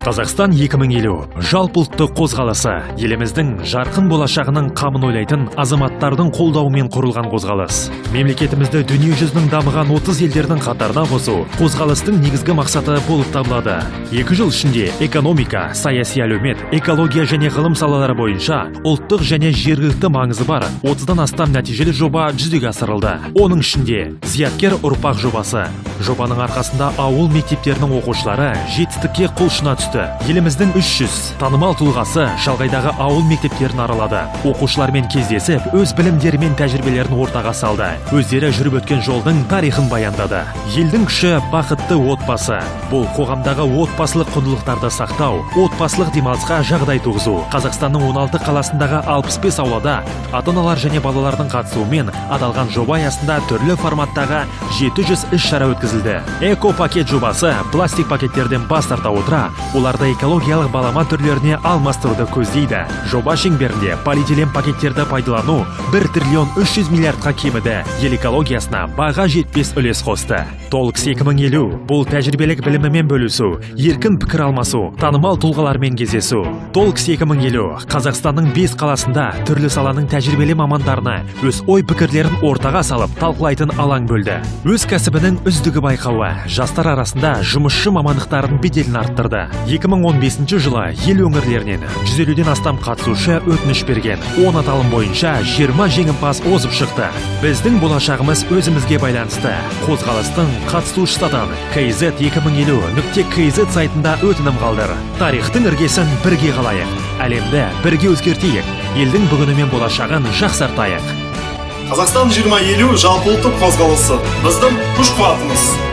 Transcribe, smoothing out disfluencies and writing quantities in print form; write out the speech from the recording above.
Қазақстан 2050 жалпыұлттық қозғалысы — еліміздің жарқын болашағының қамын ойлайтын азаматтардың қолдауымен құрылған қозғалыс. Мемлекетімізді дүние жүзінің дамыған 30 елдердің қатарына қосу қозғалыстың негізгі мақсаты болып табылады. 2 жыл ішінде экономика, саяси, әлеумет, экология және ғылым салалары бойынша ұлттық және жергілікті маңызы бар 30-дан астам нәтижелі жоба жүзеге асырылды. Оның ішінде «Зияткер ұрпақ» жобасы. Жобаның арқасында ауыл мектептерінің оқушылары жетістікке құлшына түсті. Еліміздің 300 танымал тұлғасы шалғайдағы ауыл мектептерін аралады, оқушылармен кездесіп, өз білімдері мен тәжірибелерін ортаға салды, өздері жүріп өткен жолдың тарихын баяндады. «Елдің күші — бақытты отбасы». Бұл қоғамдағы отбасылық құндылықтарды сақтау, отбасылық демалысқа жағдай туғызу. Қазақстанның 16 қаласындағы 65 аулада ата аналар және балалардың қатысуымен аталған жоба аясында түрлі форматтағы 700 іс-шара өткізілді. «Эко пакет» жобасы пластик пакеттерден бас тарта отыра, оларды экологиялық балама түрлеріне алмастыруды көздейді. Жоба шеңберінде полиэтилен пакеттерді пайдалану 1 триллион 300 миллиардқа кеміді, ел экологиясына баға жетпес үлес қосты. Talks 2050 — бұл тәжірибелік білімімен бөлісу, еркін пікір алмасу, танымал тұлғалармен кездесу. Talks 2050 Қазақстанның бес қаласында түрлі саланың тәжірибелі мамандарына өз ой пікірлерін ортаға салып, талқылайтын алаң бөлді. «Өз кәсібінің үздігі» байқауы жастар арасында жұмысшы мамандықтардың беделін арттырды. 2015 жылы ел өңірлерінен 150-ден астам қатысушы өтініш берген. 10 аталым бойынша 20 жеңімпаз озып шықты. Біздің болашағымыз өзімізге байланысты. Қозғалыстың қатысушысы атан. kz 2050.kz сайтында өтінім қалдыр. Тарихтың іргесін бірге қалайық, әлемді бірге өзгертейік, елдің бүгіні мен болашағын жақсартайық. Қазақстан 2050 жалпыұлттық қозғалысы — біздің күш қуатымыз.